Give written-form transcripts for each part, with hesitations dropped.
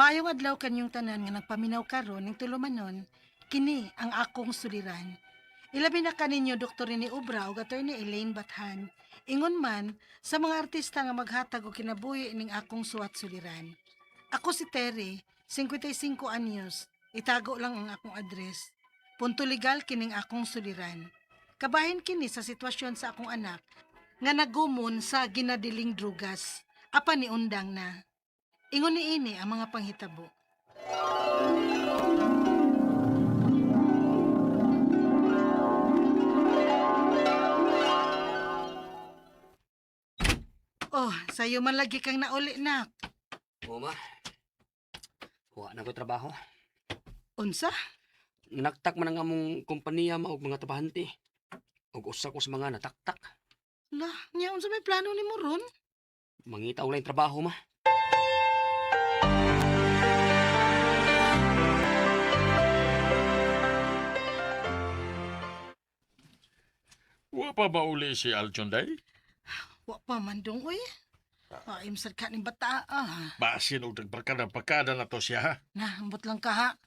Maayong adlaw kanyong tanan nga nagpaminaw karon ning tulumanon, kini ang akong suliran. Ilabi na kaninyo Dr. Rene Obra ug Attorney Elaine Bathan. Ingon man sa mga artista nga maghatag og kinabuhi ning akong suwat suliran. Ako si Terry, 55 anyos. Itago lang ang akong address. Punto legal kining akong suliran. Kabahin kini sa sitwasyon sa akong anak nga nagumon sa ginadiling drugas. Apan niundang na. Ingon ni ini ang mga panghitabo. Oh, sayo man lagi kang nauli, nak. Oo, ma. Wa na ko trabaho. Unsa? Nanaktak man ang among kompanya ma og mga trabahante. Og usa ko sa mga nataktak. La, nya unsa may plano nimo ron? Mangita og laing trabaho, ma. Wa pa ba uli si Aljon day? Wa pa man dong uy. Paim sad ka ning bata ah. Basin og nagbarkada-barkada na to siya ha. Na, ambot lang ka ha.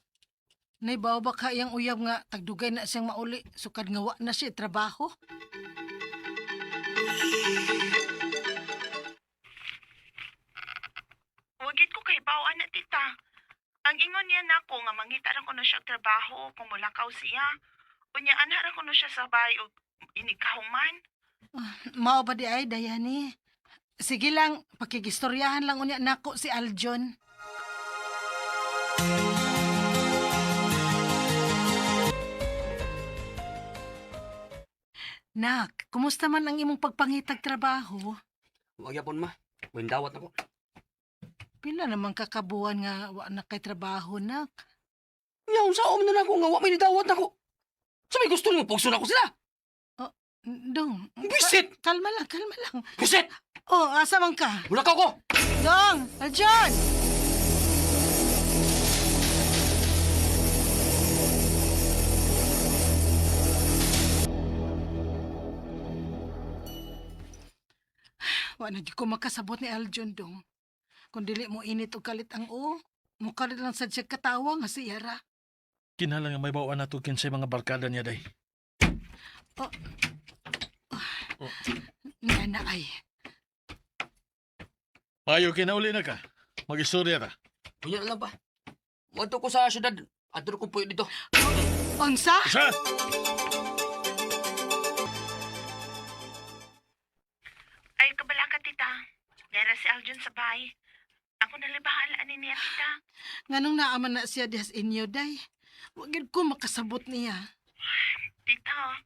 Naibaw ba ka iyang uyab nga tagdugay na siyang mauli sukad nga wa na siya trabaho? Wagit ko kay bawa na tita. Ang ingon niya nako nga mangita ra ko na siya og trabaho kung mulakaw siya. Unya anha ra ko na siya sa bay og inigkahuman. Mao ba di ay Dayani? Sige lang, pakigistoryahan lang unya nako si Aljon. Nak, kumusta man ang imong pagpangitag trabaho? Wa gyapon, ma. Windawat na ko. Pila naman kakabuan nga wa na kay trabaho, nak. Nya unsa man na nako nga wa may nidawat nako. Sa may gusto nimo pugso na ko sila. Dong. Bisit! Kalma lang, kalma lang. Bisit! Oh, asa man ka? Mulakaw ko. Dong! Aljon! Wa na di ko makasabot ni Aljon dong. Kung dili mo init og kalit ang o, mukalit lang sad siya katawa nga si Yara. Kinahanglan nga may bawaan nato kinsay mga barkada niya day. Nga na ay. Maayo kinauli na ka. Magistorya ta. Unya na lang ba? Moadto ko sa syudad. Adto ko puyo dito. Unsa? Isa! Ay kabala ka tita. Dera si Aljon sa bay. Ako na lang bahala ani niya tita. Nganong naaman na siya dihas inyo, day? Wa gyud ko makasabot niya. Tita,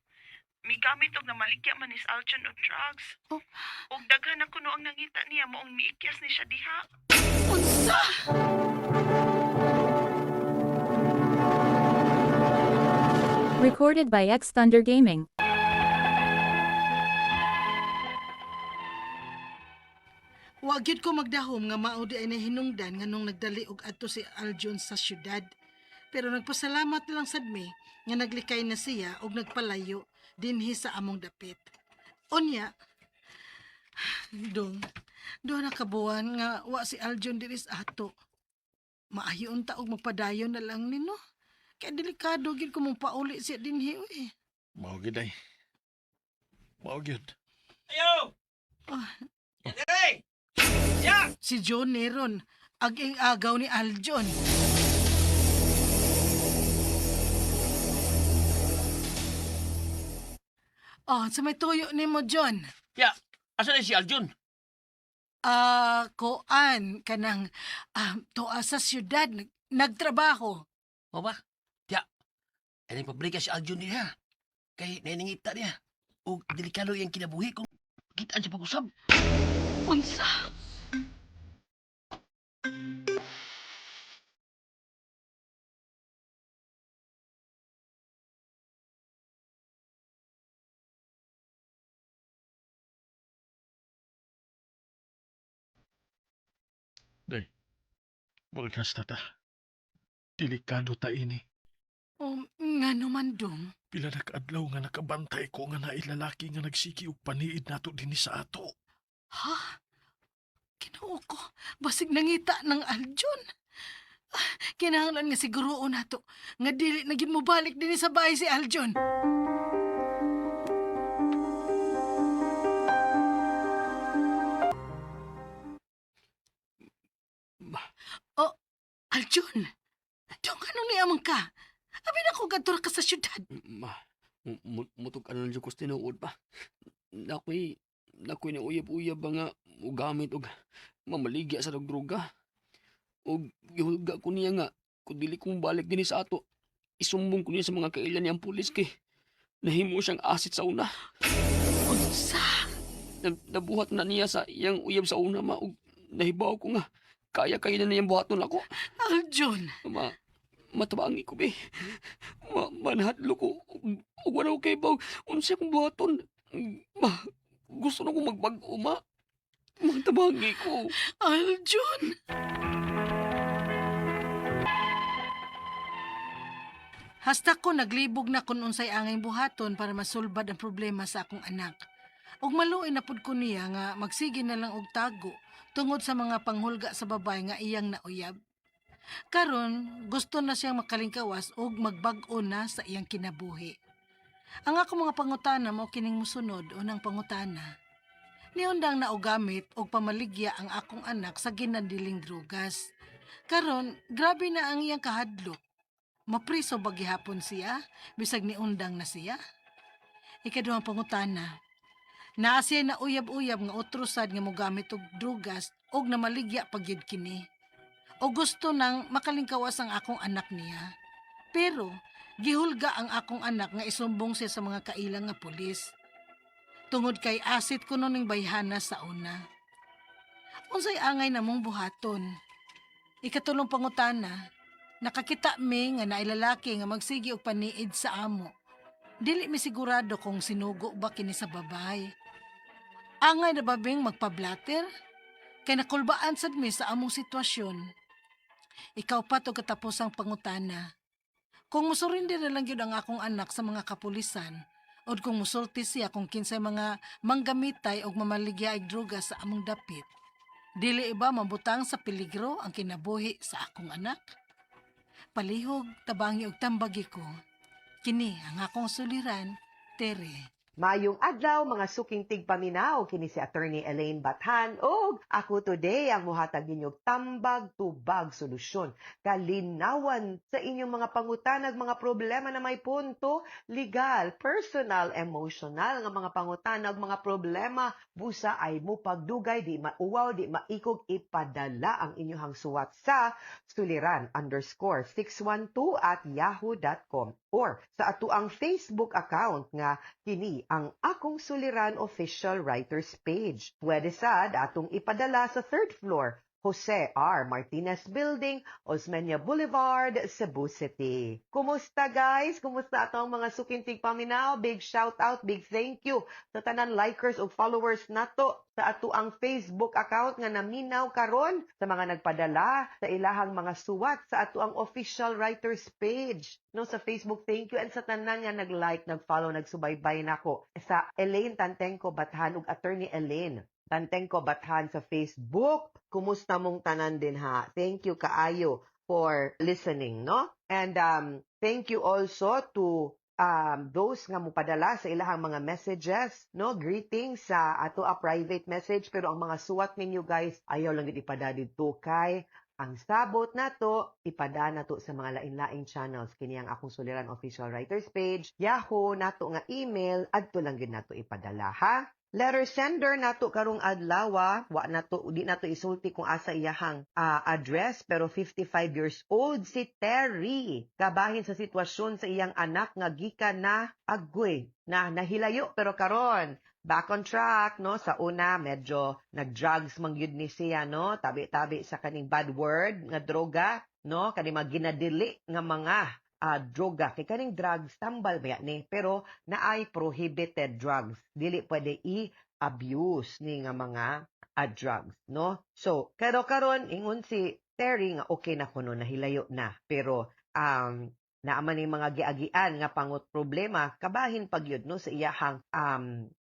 migamit og namaligya man ni si Aljon og drugs. Oh. Og daghan na kuno ang nangita niya moong miikyas ni siya diha. Unsa? Recorded by X Thunder Gaming. Wa gyud ko magdahom nga mao di ay nahinungdan nganong nagdali og adto si Aljon sa syudad. Pero nagpasalamat na lang sad mi nga naglikay na siya og nagpalayo dinhi sa among dapit. Unya, dong, duha na kabuan nga wa si Aljon diri sa ato. Maayo unta og magpadayon na lang nino. Kay delikado gyud ko mong pauli siya dinhi uy. Mao gyud day. Mao gyud. Ayo! Ah. Hey! Ya! Si John Neron, aging agaw ni Aljon. Oh, sa may tuyo ni mo, John. Ya, asa na si Aljon? Ah, koan kanang tuwa sa syudad nagtrabaho. O ba? Ya. Ay nagpabrika si Aljon niya. Kay nainingita niya. O delikado iyang kinabuhi kung kitaan sa pag-usab. Unsa? Day. Wag na ta. Delikado ta ini. Oh, nga naman dong. Pila na kaadlaw nga nakabantay ko nga nailalaki nga nagsiki og paniid nato dinhi sa ato. Ha? Ginoo ko, basig nangita ng Aljon. Kinahanglan nga siguroon nato nga dili na gyud mobalik dinhi sa bahay si Aljon. Ma. Oh, Aljon. Dong kanong niamang ka? Abi na ko gadto ka sa syudad. Ma, mutug ano lang ko sa tinuod pa. Nakoy na uyab-uyab ba nga mugamit og mamaligya sa og droga. Og gihulga ko niya nga kung dili ko mobalik dinhi sa ato, isumbong ko niya sa mga kailan niyang pulis kay nahimo siyang asit sa una. Unsa? Nabuhat na niya sa iyang uyab sa una, ma, og nahibaw ko nga kaya kaya na niyang buhaton ako. Aljon. Ma, matabangi ko be. Ma, manhadlo ko. Ug wala ko kay baw. Unsa akong buhaton? Ma, gusto na kong magbag-o, ma. Matabangi ko. Aljon. Hasta ko naglibog na kun unsay angay buhaton para masulbad ang problema sa akong anak. Ug maluoy na pud ko niya nga magsige na lang og tago tungod sa mga panghulga sa babay nga iyang nauyab. Karon gusto na siyang makalingkawas ug magbag-o na sa iyang kinabuhi. Ang ako mga pangutana mao kining mosunod. Unang pangutana: niundang naugamit og pamaligya ang akong anak sa ginadiling drugas. Karon, grabe na ang iyang kahadlok. Mapriso ba gihapon siya bisag niundang na siya? Ikaduhang pangutana. Naa siya na uyab-uyab nga otro sad nga mogamit og drugas og namaligya pa gyud kini. O gusto nang makalingkawas ang akong anak niya. Pero gihulga ang akong anak nga isumbong siya sa mga kailang nga pulis tungod kay asit kuno ning bayhana sa una. Unsay angay namong buhaton? Ikatulong pangutana, nakakita mi nga naay lalaki nga magsigi og paniid sa amo. Dili mi sigurado kung sinugo ba kini sa babay. Angay na ba bing magpablatter? Kay nakulbaan sad mi sa among sitwasyon. Ikaupat og katapusang pangutana: kung musurrender na lang gyud ang akong anak sa mga kapulisan, o kung musulti siya kung kinsay mga manggamitay og mamaligya og droga sa among dapit, dili ba mabutang sa peligro ang kinabuhi sa akong anak? Palihog, tabangi og tambagi ko. Kini ang akong suliran, Tere. Maayong adlaw, mga suking tigpaminaw, kini si Attorney Elaine Bathan ug ako today ang muhatag ninyo tambag tubag solusyon kalinawan sa inyong mga pangutanag, mga problema na may punto legal, personal, emotional nga mga pangutanag, mga problema. Busa ay mo pagdugay, di mauwaw, di maikog, ipadala ang inyong suwat sa suliran_612@yahoo.com or sa atuang Facebook account nga kini ang Akong Suliran Official Writers Page. Pwede sad atong ipadala sa third floor, Jose R. Martinez Building, Osmeña Boulevard, Cebu City. Kumusta, guys? Kumusta atong mga suking tigpaminaw? Big shout out, big thank you sa tanan likers ug followers nato sa atuang Facebook account nga naminaw karon, sa mga nagpadala sa ilahang mga suwat sa atuang official writers page, no, sa Facebook. Thank you, and sa tanan nga nag-like, nag-follow, nagsubaybay nako sa Elaine Tantengco Bathan ug Attorney Elaine Tantengco Bathan sa Facebook. Kumusta mong tanan din ha? Thank you kaayo for listening, no? And thank you also to those nga mupadala sa ilahang mga messages, no? Greetings sa ato a private message, pero ang mga suwat ninyo, guys, ayaw lang gid ipada didto kay ang sabot nato, ipada nato sa mga lain-laing channels. Kini ang Akong Suliran Official Writers Page, Yahoo, nato nga email, adto lang gid nato ipadala, ha? Letter sender nato karong adlaw, wa nato di nato isulti kung asa iyahang address, pero 55 years old si Terry. Kabahin sa sitwasyon sa iyang anak nga gikan na agoy na nahilayo, pero karon back on track, no? Sa una, medyo nag-drugs man gyud ni siya, no, tabi-tabi sa kaning bad word nga droga, no, kaning mga ginadili nga mga droga, kay kaning drugs tambal ba ni, pero naay prohibited drugs, dili pwede i-abuse ni nga mga drugs, no? So pero karon ingon si Terry nga okay na kuno, nahilayo na, pero Naa man ni mga giagian nga pangut problema kabahin pagyud, no, sa iyahang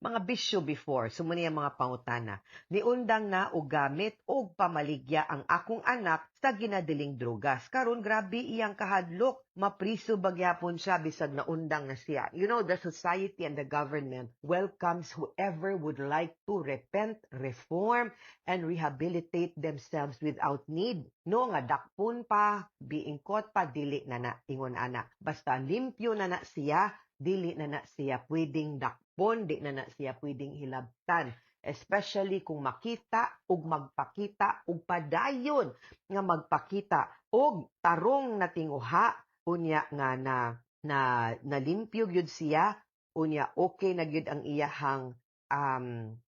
mga bisyo before. So mo niya mga pangutana. Niundang na og gamit og pamaligya ang akong anak sa ginadiling drogas. Karon grabe iyang kahadlok, mapriso ba gyapon siya bisag naundang na siya. The society and the government welcomes whoever would like to repent, reform, and rehabilitate themselves without need, no, nga dakpon pa, being caught pa, dili na na ingon ana. Basta limpyo na na siya, dili na na siya pwedeng dakpon, di na na siya pwedeng hilabtan. Especially kung makita ug magpakita ug padayon nga magpakita og tarong na tinguha, unya nga na na nalimpyo gyud siya, unya okay na gyud ang iyahang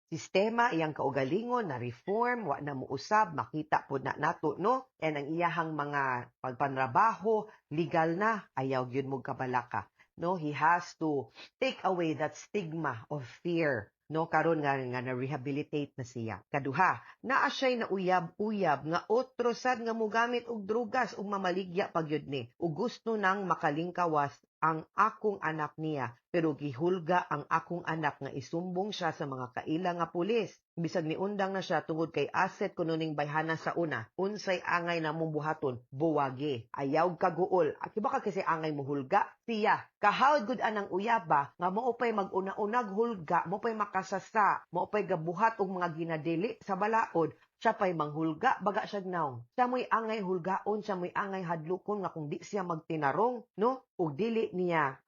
sistema, iyang kaugalingon na reform, wa na muusab, makita pod na nato, no? And ang iyahang mga pagpanrabaho, legal na, ayaw gyud mo kabalaka. No, he has to take away that stigma of fear, no, karon nga na-rehabilitate na siya. Kaduha, naa siya'y nauyab-uyab nga otro sad nga mogamit og drugas ug mamaligya pa gyud ni. Ug gusto nang makalingkawas ang akong anak niya, pero gihulga ang akong anak nga isumbong siya sa mga kaila nga pulis bisag niundang na siya tungod kay asset kuno ning bayhana sa una. Unsay angay na mong buhaton? Buwagi, ayaw kaguol. At baka kasi angay mohulga siya. Kahawd gud anang uyaba nga mao pay mag-una-unag hulga, mao pay makasasa, mao pay gabuhat og mga ginadili sa balaod, siya pa'y manghulga, baga siya naong. Siya mo'y angay hulgaon, siya mo'y angay hadlukon nga kung di siya magtinarong, no? Ug dili niya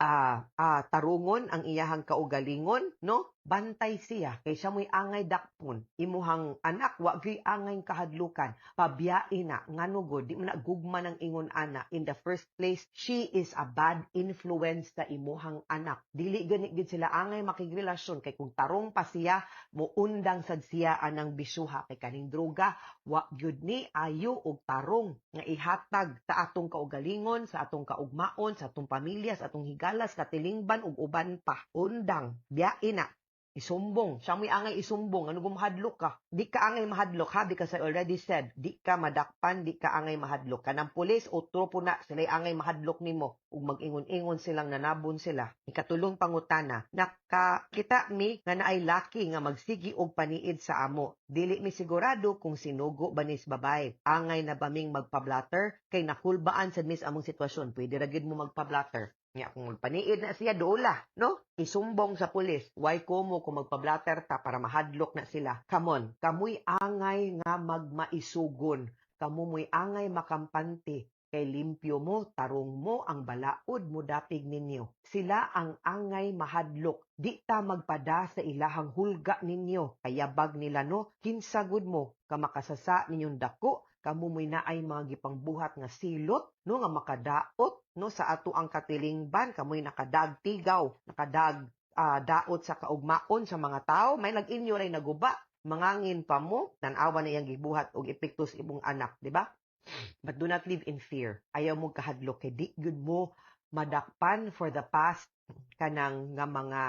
tarungon ang iyahang kaugalingon, no? Bantay siya kay siya mo'y angay dakpon. Imuhang anak wa gyuy angay kahadlukan. Pabiyai na. Ngano gud di man na gugma ng ingon ana. In the first place, she is a bad influence sa imuhang anak. Dili gani gid sila angay makigrelasyon kay kung tarong pa siya, muundang sad siya anang bisyuha kay kaning droga wa gyud ni ayo og tarong nga ihatag sa atong kaugalingon, sa atong kaugmaon, sa atong pamilya, sa atong higalas, katilingban ug uban pa. Undang, biyae na. Isumbong. Siya mo'y angay isumbong. Ano kung mahadlok ka? Di ka angay mahadlok ha, because I already said, di ka madakpan, di ka angay mahadlok. Kanang pulis, otro po na, sila'y angay mahadlok nimo. Ug mag-ingon-ingon silang nanabon sila. Ikatulong pangutana, nakakita mi nga naay laki nga magsigi og paniid sa amo. Dili mi sigurado kung sinugo ba nis babay. Angay na ba ming magpa-blatter? Kay nakulbaan sad mis among sitwasyon. Pwede ra gyud mo magpa-blatter. Nya kung magpaniid na siya, dola, no? Isumbong sa pulis. Why ko mo kung magpa-blatter ta para mahadlok na sila? Come on, kamoy angay nga magmaisugon. Kamo mo'y angay makampante kay limpyo mo, tarong mo, ang balaod mo dapig ninyo. Sila ang angay mahadlok. Di ta magpada sa ilahang hulga ninyo. Kayabag nila, no, kinsagod mo, kamakasasa ninyong dako, kamo mo'y naay mga gipangbuhat nga silot, no, nga makadaot, no, sa ato ang katilingban, kamoy nakadagtigaw, nakadag daot sa kaugmaon sa mga tao, may lag-inyo ray naguba, mangangin pa mo, tan-awa na iyang gibuhat og epekto sa imong anak, di ba? But do not live in fear. Ayaw mo kahadlok kay di gyud mo madakpan for the past kanang nga mga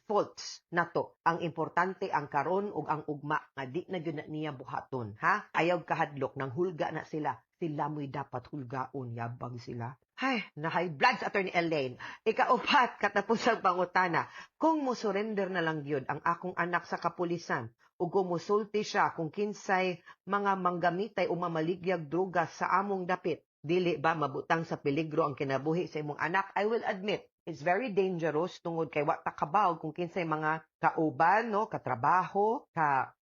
faults nato. Ang importante ang karon ug ang ugma nga di na gyud na niya buhaton, ha? Ayaw kahadlok nang hulga na sila. Sila mo'y dapat hulgaon, yabang sila. Ay, na high blood sa Attorney Elaine. Ikaupat, katapusang pangutana. Kung mo surrender na lang gyud ang akong anak sa kapulisan ug kung musulti siya kung kinsay mga manggamitay o mamaligyag droga sa among dapit, dili ba mabutang sa peligro ang kinabuhi sa imong anak? I will admit, it's very dangerous tungod kay wa ta kabaw kung kinsay mga kauban, no, katrabaho,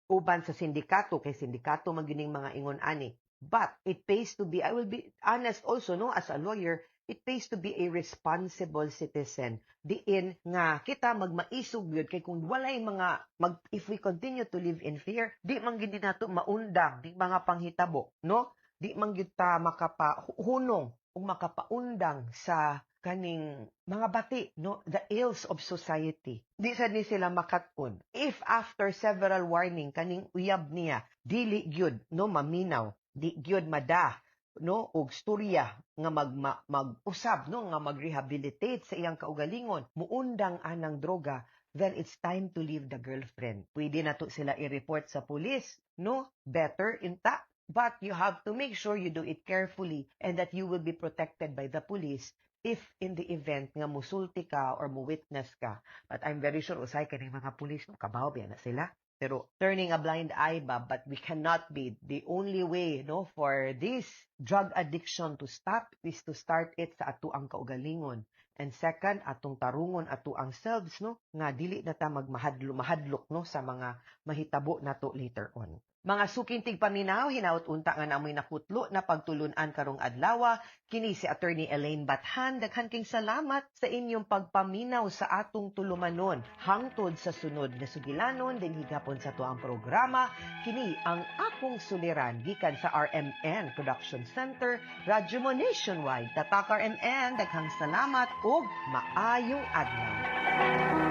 kauban sa sindikato, kay sindikato man gyud ning mga ingon ani. But it pays to be, I will be honest also, no, as a lawyer, it pays to be a responsible citizen. Diin nga kita magmaisog gyud kay kung walay mga mag if we continue to live in fear, di man gyud nato maundang di mga panghitabo, no? Di man gyud ta makapahunong ug makapaundang sa kaning mga bati, no, the ills of society. Di sad ni sila makat-on. If after several warning kaning uyab niya dili gyud, no, maminaw, di gyud mada, no, og storya nga mag-usab, no, nga mag-rehabilitate sa iyang kaugalingon, muundang anang droga, then it's time to leave the girlfriend. Pwede na to sila i-report sa pulis, no? Better inta. But you have to make sure you do it carefully and that you will be protected by the police. If in the event nga musulti ka or mo-witness ka, but I'm very sure usay kaning mga pulis, no, kabaw biya na sila. Pero turning a blind eye ba, but we cannot be. The only way, no, for this drug addiction to stop is to start it sa atoang kaugalingon. And second, atong tarungon atoang selves, no, nga dili na ta magmahadlo mahadlok, no, sa mga mahitabo nato later on. Mga suking tigpaminaw, hinaot unta nga namoy nakutlo na pagtulunan karong adlaw. Kini si Attorney Elaine Bathan. Daghan king salamat sa inyong pagpaminaw sa atong tulumanon. Hangtod sa sunod na sugilanon dinhi gapon sa atoang programa. Kini ang Akong Suliran gikan sa RMN Production Center, Radyo Mo Nationwide. Tatak RMN, daghang salamat ug maayong adlaw.